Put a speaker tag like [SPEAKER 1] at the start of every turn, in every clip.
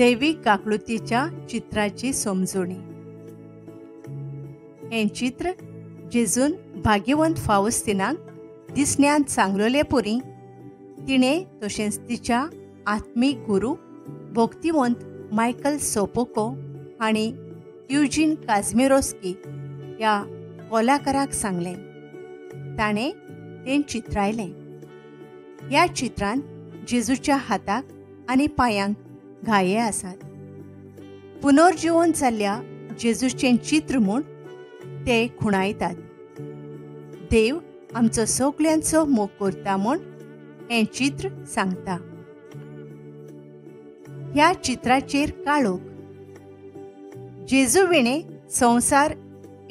[SPEAKER 1] दैवीक काकळुतीच्या चित्राची समजणी. हें चित्र जेजून भाग्यवंत फावस्तिनाक दिसण्यांत सांगलेले पुरी तिणें तशेंच तिच्या आत्मीक गुरू भक्तिवंत मायकल सोपोको हांणी युजीन काझमिरोस्की ह्या कलाकाराक सांगलें. ताणें तें चित्रायलें. ह्या चित्रांत जेजूच्या हाताक आनी पांयांक घाये आसात. पुनर्जिवन जाल्ल्या जेजूचें चित्र म्हूण ते खुणायतात. देव आमचो सगल्यांचो मोग करता म्हूण हें चित्र सांगता. ह्या चित्राचेर काळोख. जेजू विणें संवसार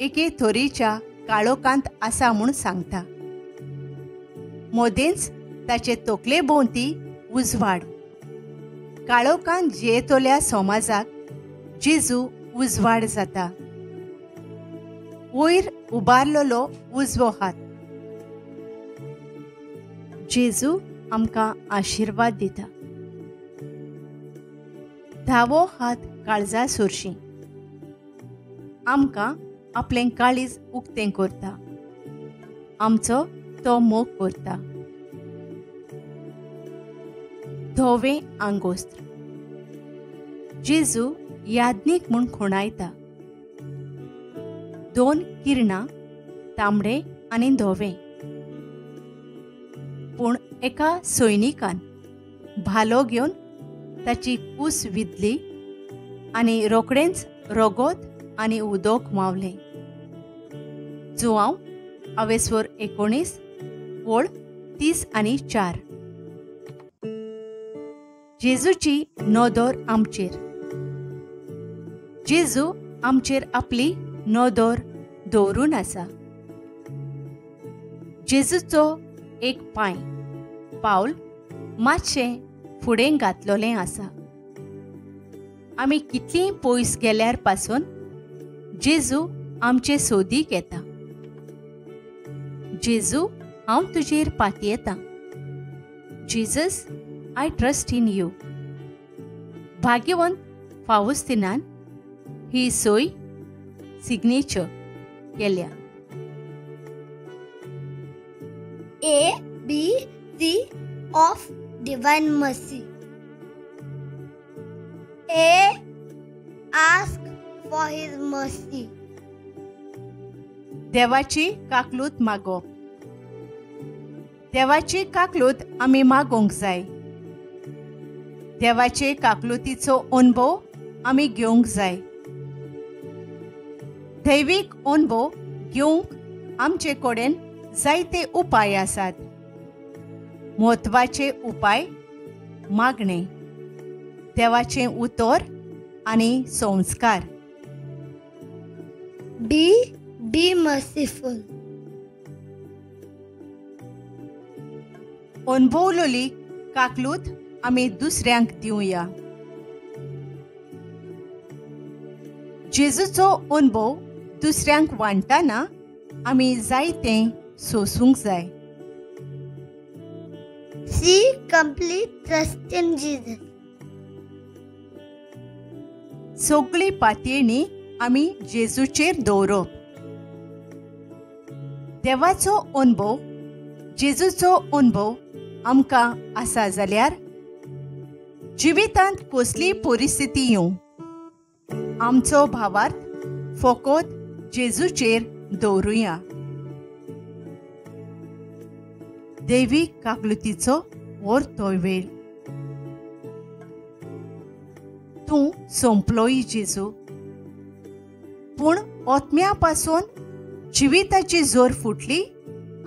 [SPEAKER 1] एके थोरीच्या काळोखांत आसा म्हूण सांगता. मदेंच ताचे तकले भोंवती उजवाड. काळोखांत जियेतल्या समाजाक जेजू उजवाड जाता. वयर उबारलेलो उजवो हात. जेजू आमकां आशिर्वाद दिता. धावो हात काळजा सोरशी आमकां आपलें काळीज उक्तें करता. आमचो तो मोग करता. धवें आंगोस्त्र. जेजू याज्ञीक म्हूण खुणायता. दोन किरणां, तांबडे आनी धवें. पूण एका सैनिकान भालो घेवन ताची कूस विधली आनी रोखडेंच रगत आनी उदक मावलें. जुआंव अवेस्वर 19 ओळ 30 आनी 4. जेजूची नदर आमचेर. जेजू आमचेर आपली नदर दवरून आसा. जेजूचो एक पांय पावल मातशें फुडें घातलेलें आसा. आमी कितलीं पयस गेल्यार पासून जेजू आमचे सोदीक येता. जेजू, हांव तुजेर पातयेतां. Jesus, I trust in you. भाग्यवंत फावस्तिनान ही सोय सिग्नेचर केल्या.
[SPEAKER 2] A B C of Divine Mercy. A. Ask for His mercy.
[SPEAKER 1] देवाची काकलूत मागप. देवाची काकलूत आमी मागोवंक जाय. देवाचे काकलुतीचो अणभव आमी घेवंक जाय. दैवीक अणभव घेवंक आमचे कडेन जायते उपाय आसात. म्हत्वाचे उपाय मागणें, देवाचें उतर आनी संस्कार.
[SPEAKER 2] B. Be merciful.
[SPEAKER 1] अणभवलेली काकलूत आमी दुसऱ्यांक दिवया. जेजूचो अणभव दुसऱ्यांक वांट्टना आमी जायतें सोसूंक जाय.
[SPEAKER 2] C. Complete trust in Jesus.
[SPEAKER 1] सगळी पातयेणी आमी जेजूचेर दवरप. देवाचो अणभव, जेजूचो अणभव आमकां आसा जाल्यार जिवितांत कसली परिस्थिती येवं, आमचो भावार्थ फकत जेजूचेर दवरुया. दैवीक काकलुतीचो वरतो वेळ. तूं सोंपलोय जेजू, पूण ओतम्या पासून जिविताची जोर फुटली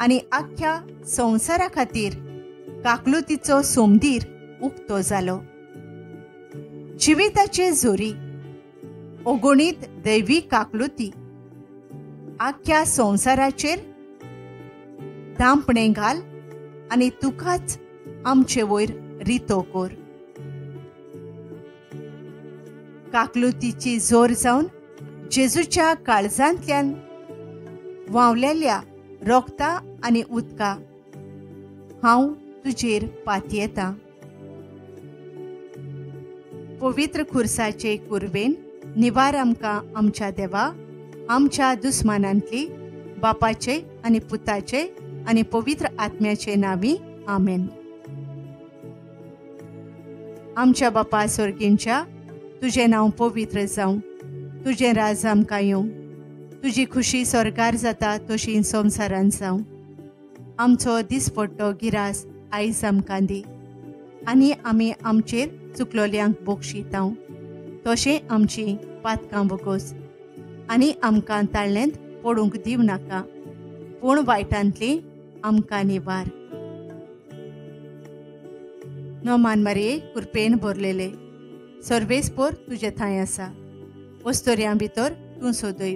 [SPEAKER 1] आनी आख्ख्या संवसारा खातीर काकलुतीचो सोमदीर उक्तो जालो. जिविताचे जोरी अगणीत दैवी काकलुती आख्ख्या संवसाराचेर दांपणें घाल आनी तुकाच आमचे वयर रितो कर. काकलुतीची जोर जावन जेजूच्या काळजांतल्यान व्हांवलेल्या रोगता आनी उदका हांव तुजेर पातयेतां. पवित्र खुर्साचे कुर्वेन निवार आमकां आमच्या देवा, आमच्या दुस्मानांतली, बापाचे आनी पुताचे आनी पवित्र आत्म्याचे नांवी, आमेन. आमच्या बापा सोर्गींच्या, तुजें नांव पवित्र जावं, तुजें राज आमकां येवं, तुजी खुशी स्वर्गार जाता तशी संवसारान जावं. आमचो दिसपट्टो गिरास आयज आमकां दी, आनी आमी आमचेर चुकलोल्यांक बोगशितांव तशें आमची पातकां बोगोस, आनी आमकां ताळ्ळेंत पडूंक दिवं नाका, पूण वायटांतली आमकां निवार. नोमान मारये कुरपेन भरलेले, सर्वेस्पोर तुजे थंय आसा, वस्तोर्यां भितर तूं सोदय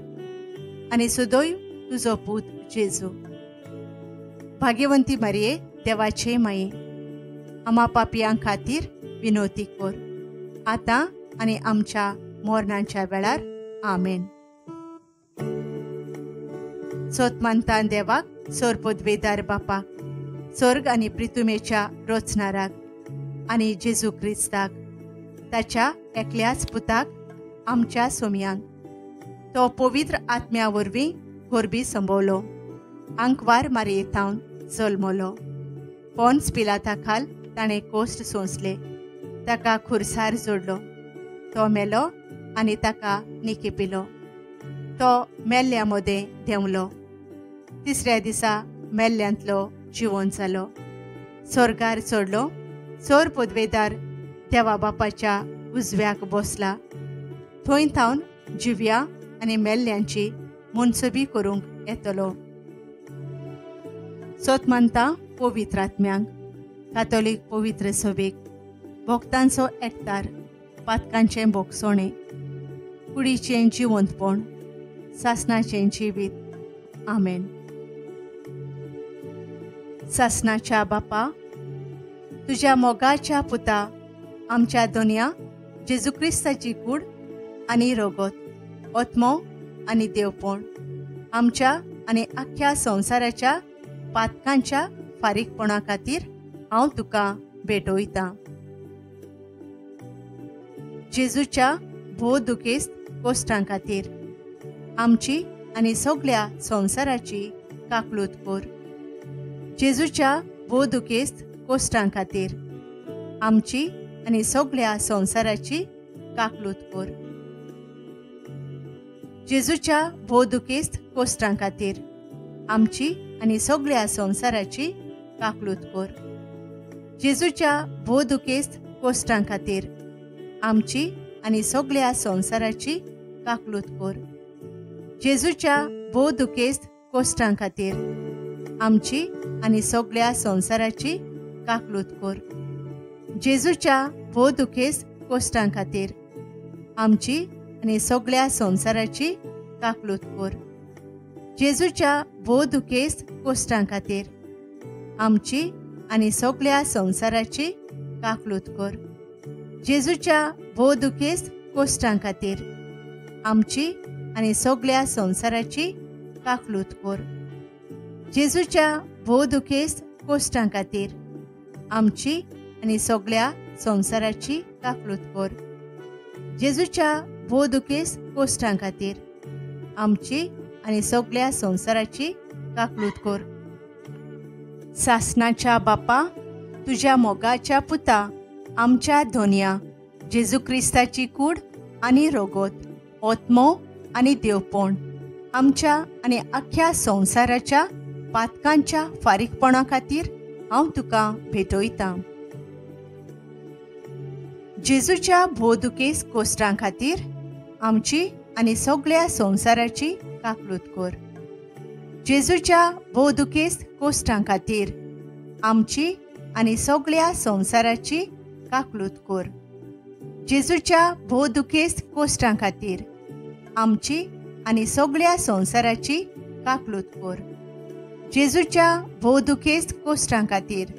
[SPEAKER 1] आनी सोदय तुजो पूत जेजू. भाग्यवंती मारये देवाचे माये, आमा पापयां खातीर विनोती कर, आतां आनी आमच्या मोरणाच्या वेळार, आमेन. सोतमानतान देवाक, सोरपदवेदार बापाक, स्वर्ग आनी प्रितुमेच्या रोचनाराक आनी जेजू क्रिस्ताक, ताच्या एकल्याच पुताक, आमच्या सोमयांक, तो पवित्र आत्म्या वरवीं गोरबी संभवलो, आंकवार मारयेथावन जल्मलो, पोन्स पिलाता खाल ताणें कोश्ट सोंसले, ताका खुर्सार जोडलो, तो मेलो आनी ताका निकेपिलो, तो मेल्ल्या मदें देंवलो, तिसऱ्या दिसा मेल्ल्यांतलो जिवन जालो, स्वर्गार चडलो, सोर पदवेदार देवा बापाच्या उजव्याक बसला, थंय थावन जिव्या आनी मेल्ल्यांची मनसबी करूंक येतलो. सोत मानता पवित्र आत्म्यांक, कातोलीक पवित्र सभेक, भक्तांचो एकतार, पातकांचें बोगसोणें, कुडीचें जिवंतपण, सासणाचें जिवीत, आमेन. सासणाच्या बापा, तुज्या मोगाच्या पुता आमच्या दोनया जेजू क्रिस्ताची कूड आनी रोगत, आत्मो आनी देवपण आमच्या आनी आख्ख्या संवसाराच्या पातकांच्या फारीकपणा खातीर हांव तुका भेटयतां. जेजूच्या भोव दुखेस्त कोश्टां खातीर आमची आनी सगळ्या संवसाराची काकलूत कर. जेजूच्या भोव दुखेस्त कोश्टां खातीर आमची आनी सगळ्या संवसाराची काकलूत कर. जेजूच्या भोव दुखेस्त कोश्टां खातीर आमची आनी सगळ्या संवसाराची काकलूत कर. जेजूच्या भोव दुखेस्त कोश्टां खातीर आमची आनी सगळ्या संवसाराची काकलूत कर. जेजूच्या भोव दुखेस्त कोश्टां खातीर आमची आनी सगळ्या संवसाराची काकलूत कर. जेजूच्या भोव दुखेस्त कोश्टां खातीर आमची आनी सगळ्या संवसाराची काकलूत कर. जेजूच्या भोव दुखेस्त कोश्टां खातीर आमची आनी सगळ्या संवसाराची काकलूत कर. जेजूच्या भोव दुखेस्त कोश्टां खातीर आमची आनी सगळ्या संवसाराची काकलूत कर. जेजूच्या भोव दुखेस्त कोश्टां खातीर आमची आनी सगळ्या संवसाराची काकलूत कर. जेजूच्या भोव दुखेस्त कोश्टां खातीर आमची आनी सगळ्या संवसाराची काकलूत कर. सासणाच्या बापा, तुज्या मोगाच्या पुता आमच्या धोनया जेजू क्रिस्ताची कूड आनी रोगोत, ओत्मो आनी देवपण आमच्या आनी आख्ख्या संवसाराच्या पातकांच्या फारीकपणा खातीर हांव तुका भेटयतां. जेजूच्या भोव दुखेस्त कोश्टां खातीर आमची आनी सगळ्या संवसाराची काकलूत कर. जेजूच्या भोव दुखेस्त कोश्टां खातीर आमची आनी सगळ्या संवसाराची काकलूत कर. जेजूच्या भोव दुखेस्त कोश्टां खातीर आमची आनी सगळ्या संवसाराची काकलूत कर. जेजूच्या भोव दुखेस्त कोश्टां खातीर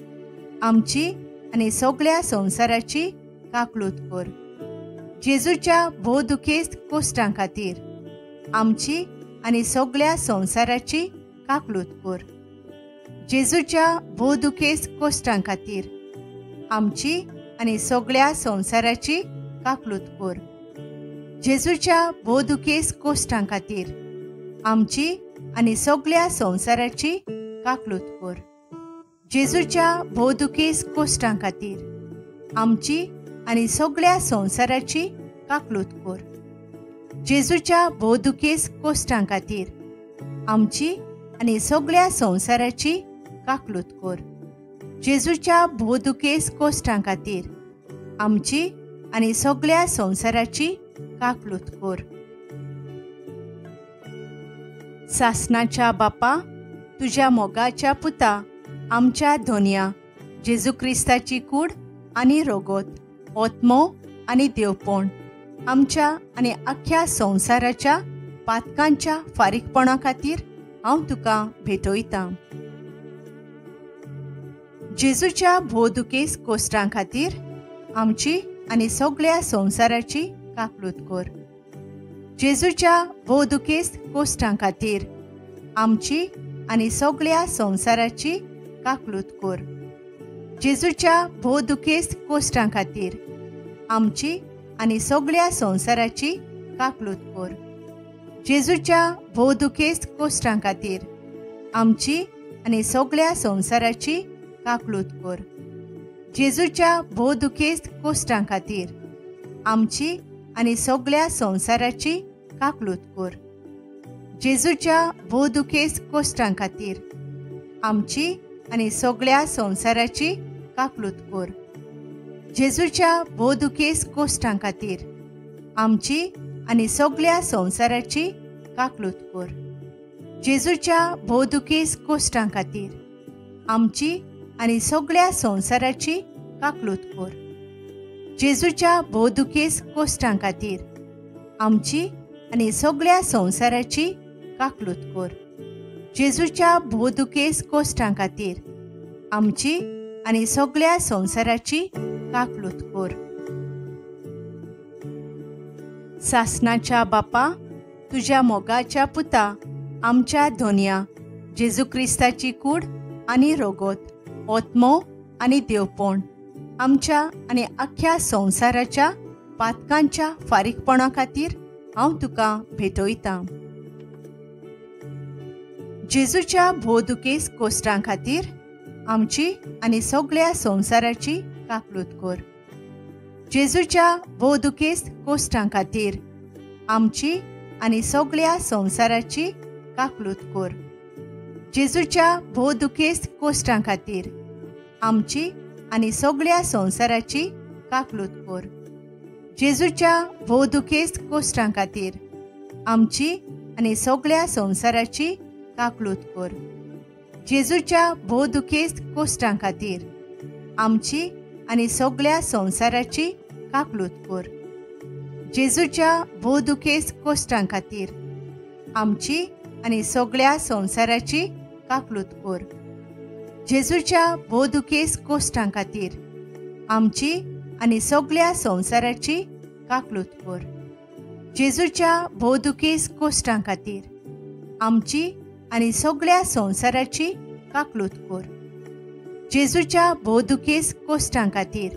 [SPEAKER 1] आमची आनी सगळ्या संवसाराची काकलूत कर. जेजूच्या भोव दुखेस्त कोश्टां खातीर आमची आनी सगळ्या संवसाराची काकलूत कर. जेजूच्या भोव दुखेस्त कोश्टां खातीर आमची आनी सगळ्या संवसाराची काकलूत कर. जेजूच्या भोवदुखेस कोश्टां खातीर आमची आनी सगळ्या संवसाराची काकलूत कर. जेजूच्या भोवदुखेस कोश्टां खातीर आमची आनी सगळ्या संवसाराची काकलूत कर. जेजूच्या भोवदुखेस कोश्टां खातीर आमची आनी सगळ्या संवसाराची काकलूत कर. जेजूच्या भोवदुखेस कोश्टां खातीर आमची आनी सगळ्या संवसाराची काकलूत कर. सासनाच्या बापा, तुज्या मोगाच्या पुता आमच्या धोनया जेजू क्रिस्ताची कूड आनी रोगोत, ओत्मो आनी देवपण आमच्या आनी आख्ख्या संवसाराच्या पातकांच्या फारीकपणा खातीर हांव तुका भेटयतां. जेजूच्या भोवदुखेस कोश्टां खातीर आमची आनी सगळ्या संवसाराची काकलूत कर. जेजूच्या भोवदुखेस कोश्टां खातीर आमची आनी सगळ्या संवसाराची काकलूत कर. जेजूच्या भोवदुखेस कोश्टां खातीर आमची आनी सगळ्या संवसाराची काकलूत कर. जेजूच्या भोवदुखेस कोश्टां खातीर आमची आनी सगळ्या संवसाराची काकलूत कर. जेजूच्या भोवदुखेस कोश्टां खातीर आमची आनी सगळ्या संवसाराची काकलूत कर. जेजूच्या भोवदुखेस कोश्टां खातीर आमची आनी सगळ्या संवसाराची काकलूत कर. जेजूच्या भोवदुखेस कोश्टां खातीर आमची आनी सगळ्या संवसाराची काकलूत कर. जेजूच्या भोवदुखेस कोश्टां खातीर आमची आनी सगळ्या संवसाराची काकलूत कर. जेजूच्या भोवदुखेस कोश्टां खातीर आमची आनी सगळ्या संवसाराची काकलूत कर. जेजूच्या भोवदुखेस कोश्टां खातीर आमची आनी सगळ्या संवसाराची काकलूत कर. सासनाच्या बापा, तुज्या मोगाच्या पुता आमच्या धोनया जेजू क्रिस्ताची कूड आनी रोगोत, ओत्मो आनी देवपण आमच्या आनी आख्ख्या संवसाराच्या पातकांच्या फारीकपणा खातीर हांव तुका भेटयतां. जेजूच्या भोवदुखेस कोश्टां खातीर आमची आनी सगळ्या संवसाराची काकलूत कर. जेजूच्या भोवदुखेस कोश्टां खातीर आमची आनी सगळ्या संवसाराची काकलूत कर. जेजूच्या भोवदुखेस कोश्टां खातीर आमची आनी सगळ्या संवसाराची काकलूत कर. जेजूच्या भोवदुखेस कोश्टां खातीर आमची आनी सगळ्या संवसाराची काकलूत कर. जेजूच्या भोवदुखेस कोश्टां खातीर आमची आनी सगळ्या संवसाराची काकलूत कर. जेजूच्या भोवदुखेस कोश्टां खातीर आमची आनी सगळ्या संवसाराची काकलूत कर. जेजूच्या भोवदुखेस कोश्टां खातीर आमची आनी सगळ्या संवसाराची काकलूत कर. जेजूच्या भोवदुखेस कोश्टां खातीर आमची आनी सगळ्या संवसाराची काकलूत कर. जेजूच्या भोवदुखेस कोश्टां खातीर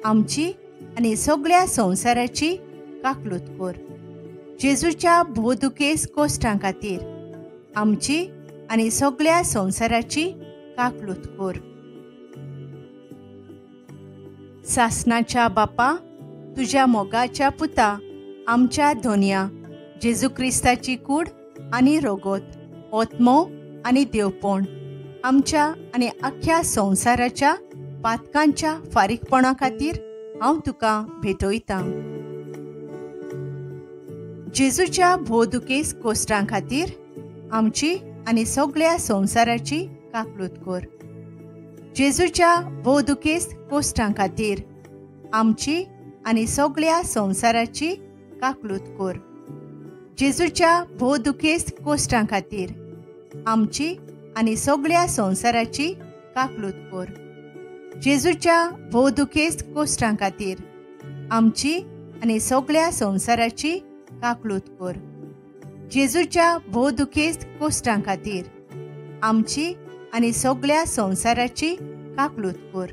[SPEAKER 1] आमची आनी सगळ्या संवसाराची काकलूत कर. जेजूच्या भोवदुखेस कोश्टां खातीर आमची आनी सगळ्या संवसाराची काकलूत कर. सासनाच्या बापा, तुज्या मोगाच्या पुता आमच्या धोनया जेजू क्रिस्ताची कूड आनी रोगोत, ओत्मो आनी देवपण आमच्या आनी आख्ख्या संवसाराच्या पातकांच्या फारीकपणा खातीर हांव तुका भेटयतां. जेजूच्या भोवदुखेस कोश्टां खातीर आमची आनी सगळ्या संवसाराची काकलूत कर. जेजूच्या भोवदुखेस कोश्टां खातीर आमची आनी सगळ्या संवसाराची काकलूत कर. जेजूच्या भोवदुखेस कोश्टां खातीर आमची आनी सगळ्या संवसाराची काकलूत कर. जेजूच्या भोवदुखेस कोश्टां खातीर आमची आनी सगळ्या संवसाराची काकलूत कर. जेजूच्या भोवदुखेस कोश्टां खातीर आमची आनी सगळ्या संवसाराची काकलूत कर.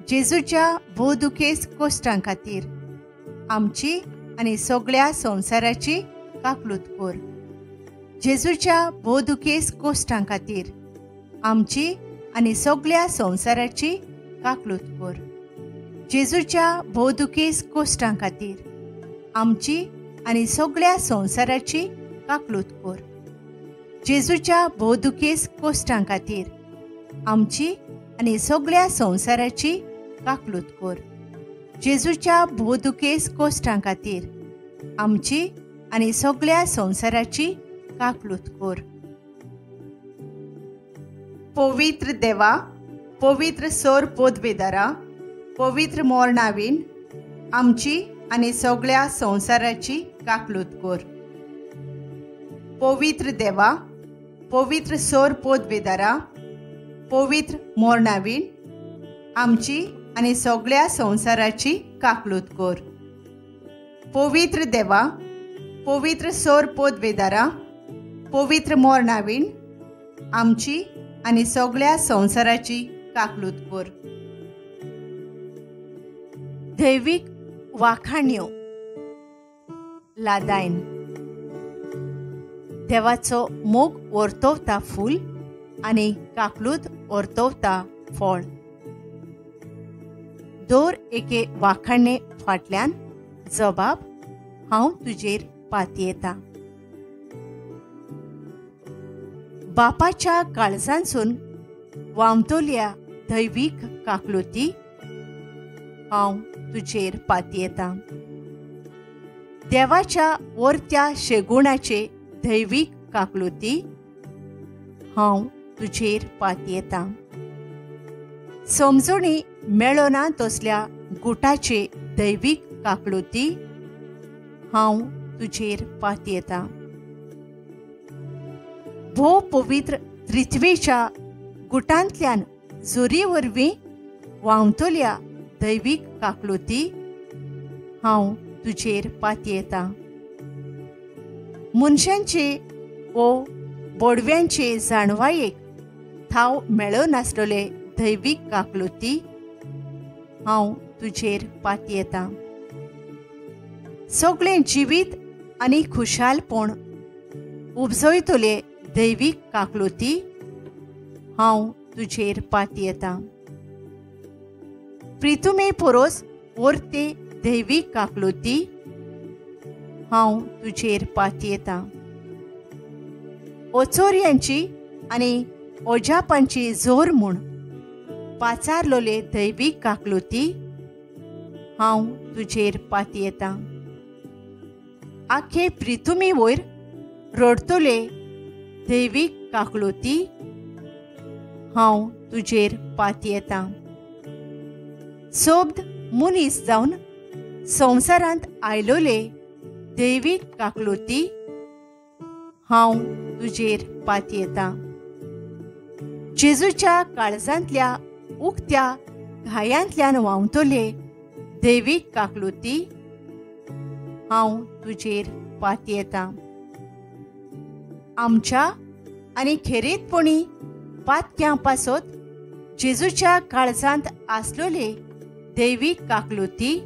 [SPEAKER 1] जेजूच्या भोवदुखेस कोश्टां खातीर आमची आनी सगळ्या संवसाराची काकलूत कोर. जेजूच्या भोवदुखेस कोश्टां खातीर आमची आनी सगळ्या संवसाराची काकलूत कोर. जेजूच्या भोवदुखेस कोश्टां खातीर आमची आनी सगळ्या संवसाराची काकलूत कोर. जेजूच्या भोवदुखेस कोश्टां खातीर आमची आनी सगळ्या संवसाराची काकलूत कोर. जेजूच्या भोवदुखेस कोश्टां खातीर आमची आनी सगळ्या संवसाराची काकलूत कोर. पवित्र देवा, पवित्र सोर पोदवेदारा, पवित्र मोरणावीन आमची आनी सगळ्या संवसाराची काकलूत कोर. पवित्र देवा, पवित्र सोर पोदवेदारा, पवित्र मोरणावीन आमची आनी सगळ्या संवसाराची काकलूत कोर. पवित्र देवा, पवित्र सोर पोदवेदारा, पवित्र मोरणावीन आमची आनी सगळ्या संवसाराची काकलूत कोर. दैवीक वाखाण्यो लादायन. देवाचो मोग वर्तवता फूल आनी काकलूत वर्तवता फळ. दर एके वाखाणे फाटल्यान जबाब हांव तुजेर पातयेता. बापाच्या काळजांसून वामतोल्या दैवीक काकलुती हांव तुजेर पातयेता. देवाच्या वरत्या शेगुणाचे दैवीक काकलुती हांव तुजेर पातयेता. समजणी मेळना तसल्या गुटाचे दैवीक काकलुती हांव तुजेर पातयेता. भोव पवित्र त्रित्वेच्या गुटांतल्यान जोरी वरवीं व्हांवतल्या दैवीक काकलुती हांव तुजेर पातयेता. मनशांचे वो बोडव्यांचे जाणवायेक थाव मेळनासलेले दैवीक काकलुती हांव तुजेर पातयेता. सगळें जिवीत आनी खुशालपण उपजयतले दैवीक काकलुती हांव तुजेर पातयेता. प्रितुमे पोरोस वरते दैवीक काकलुती हांव तुजेर पातयेता. ओचोरयांची आनी ओजापांची जोर म्हूण पाचारलोले दैवीक काकलुती हांव तुजेर पातयेता. आखे प्रितुमी वयर रडतले दैवीक काकलुती हांव तुजेर पातयेता. सोब्द मनीस जावन संवसारांत आयलोले दैवीक काकलुती हांव तुजेर पातयेता. जेजूच्या काळजांतल्या उक्त्या घायांतल्यान व्हांवतले दैवीक काकलुती हांव तुजेर पातयेता. आमच्या आनी खेरीतपणी पातक्यां पासत जेजूच्या काळजांत आसलोले दैवीक काकलुती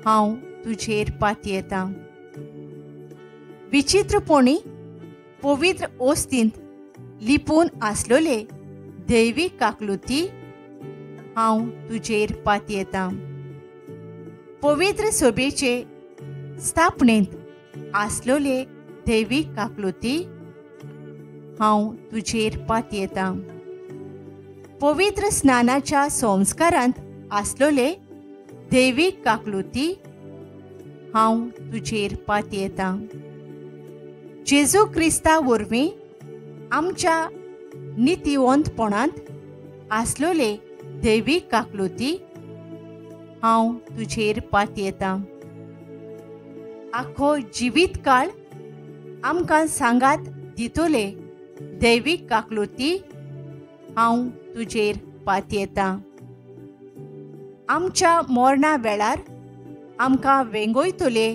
[SPEAKER 1] हांव तुजेर पातयेता. विचित्रपणी पवित्र ओस्तींत लिपून आसलोले दैवीक काकलुती हांव तुजेर पातयेता. पवित्र सोबेचे स्थापनेंत आसलोले दैवीक काकलुती हांव तुजेर पातयेता. पवित्र स्नानाच्या संस्कारांत आसलोले दैवीक काकलुती हांव तुजेर पातयेता. जेजू क्रिस्ता वरवीं आमच्या नितीवंतपणांत आसलोले दैवीक काकलुती हांव तुजेर पातयेता. आखो जिवीत काळ आमकां सांगात दितोले दैवीक काकलुती हांव तुजेर पातयेता. आमच्या मरणा वेळार आमकां वेंगयतले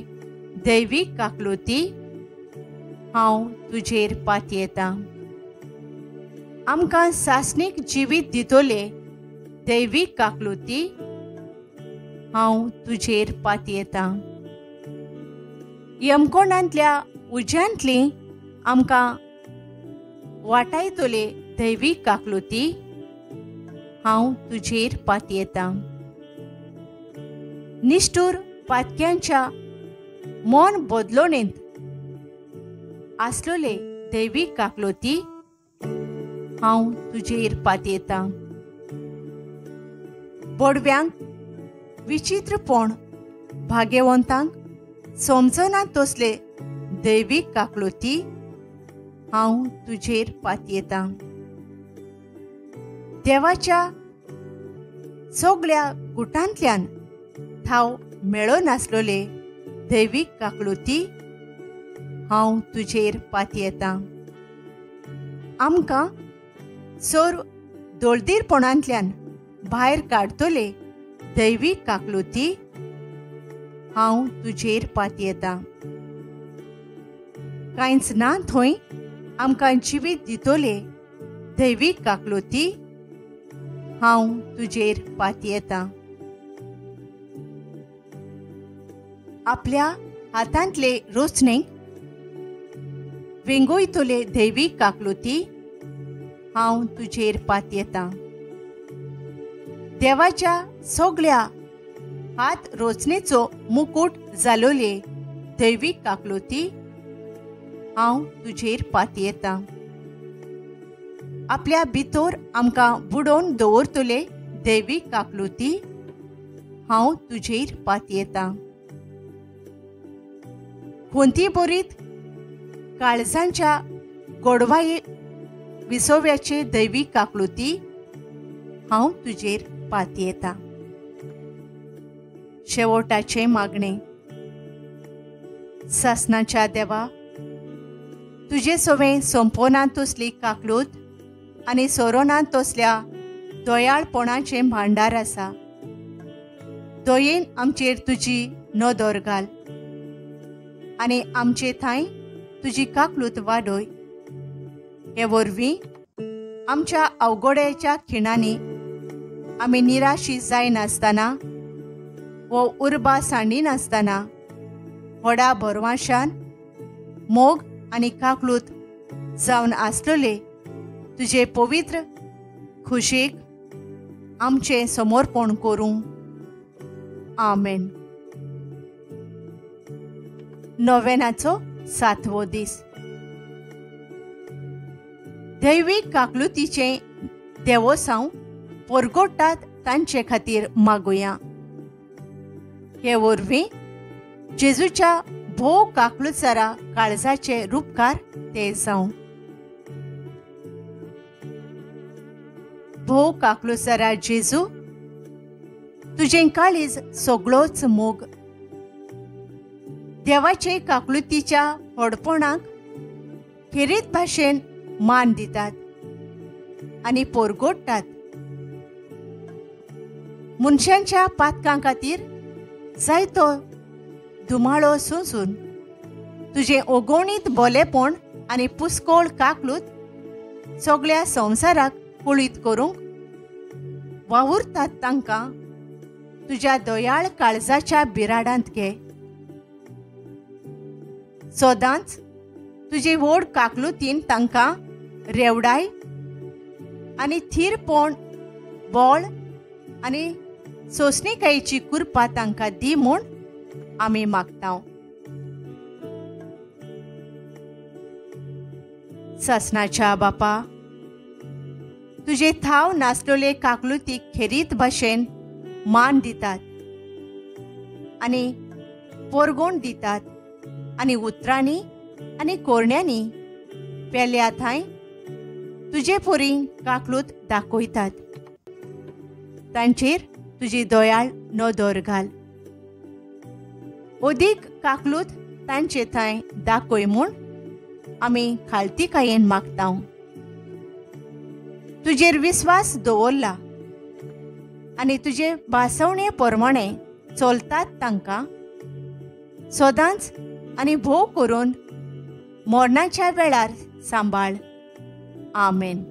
[SPEAKER 1] दैवीक काकलुती हांव तुजेर पातयेता. आमकां सासणीक जिवीत दितले दैवीक काकलुती हांव तुजेर पातयेतां. यमकोणांतल्या उज्यांतली आमकां वाटायतले दैवीक काकलुती, हांव तुजेर पातयेतां. निश्ठूर पातक्यांच्या मन बदलोणेंत आसलोले दैवीक काकलुती, हांव तुजेर पातयेतां. बोडव्यांक विचित्रपण भाग्यवंतांक समजना तसले दैवीक काकलुती, हांव तुजेर पातयेतां. देवाच्या सगळ्या गुटांतल्यान थाव मेळनासलोले दैवीक काकलुती, हांव तुजेर पातयेतां. आमकां सर्व दोळदीरपणांतल्यान भायर काडटले दैवीक काकलुती, हांव तुजेर पातयेतां. कांयच ना थंय आमकां जिवीत दितले दैवीक काकलुती, हांव तुजेर पातयेतां. आपल्या हातांतले रोचणेक वेंगोयतले दैवीक काकलुती, हांव तुजेर पातयेतां. देवाच्या सगळ्या हात रोचणेचो मुकूट जालोले दैवीक काकलुती, हांव तुजेर पातयेतां. आपल्या भितर आमकां बुडोवन दवरतले दैवीक काकलुती, हांव तुजेर पातयेतां. खंती बरीत काळजांच्या गोडवाये विसोव्याचे दैवीक काकलुती, हांव तुजेर पातयेतां. शेवटाचें मागणें. सासणाच्या देवा, तुजे सवें सोंपोना तसली काकलूत आनी सोरोना तसल्या दयाळपणाचें भांडार आसा. दयेन आमचेर तुजी नदर घाल आनी आमचे थांय तुजी काकलूत वाडय. हे वरवीं आमच्या अवघड्याच्या खिणांनी आमी निराशी जायनासतना वो उर्बा सांडिनासतना व्हडा भरवाशान मोग आनी काकलूत जावन आसलेले तुजे पवित्र खुशीक आमचें समर्पण करूं. आमेन. नोवेनाचो सातवो दीस. दैवीक काकलुतीचें देवोसांव परगोटात तांचे खातीर मागुया. हे वरवीं जेजूच्या भोव काकलुचारा काळजाचे रुपकार ते जावं. भोव काकलुचारा जेजू, तुजें काळीज सगळोच मोग देवाचे काकलुतीच्या व्हडपणाक खेरीत भाशेन मान दितात आनी पोरगोडटात. मनशांच्या पातकां खातीर जायतो धुमाळो सोंसून तुजें ओगोणीत बोलेपण आनी पुस्कोळ काकलूत सगळ्या संवसाराक कुळीत करूंक वावुरतात तांकां तुज्या दयाळ काळजाच्या बिराडांत घे. सदांच तुजे व्हड काकलुतीन तांकां रेवडाय आनी थीरपण बळ आनी सोंसणीकायेची कृपा तांकां दी म्हूण आमी मागता. सासणाच्या बापा, तुजे थाव नासलेले काकलुतीक खेरीत भाशेन मान दितात आनी पोरगोण दितात आनी उतरांनी आनी कोरण्यांनी पेल्या थांय तुजे पोरी काकलूत दाखयतात. तांचेर तुजी दयाळ नदर घाल. अदीक काकलूत तांचे थंय दाखय म्हूण आमी खालतीकायेन मागता. तुजेर विस्वास दवरला आनी तुजे भासवणे प्रमाणे चलतात तांकां सदांच आनी भोव करून मरणाच्या वेळार सांबाळ. आमेन.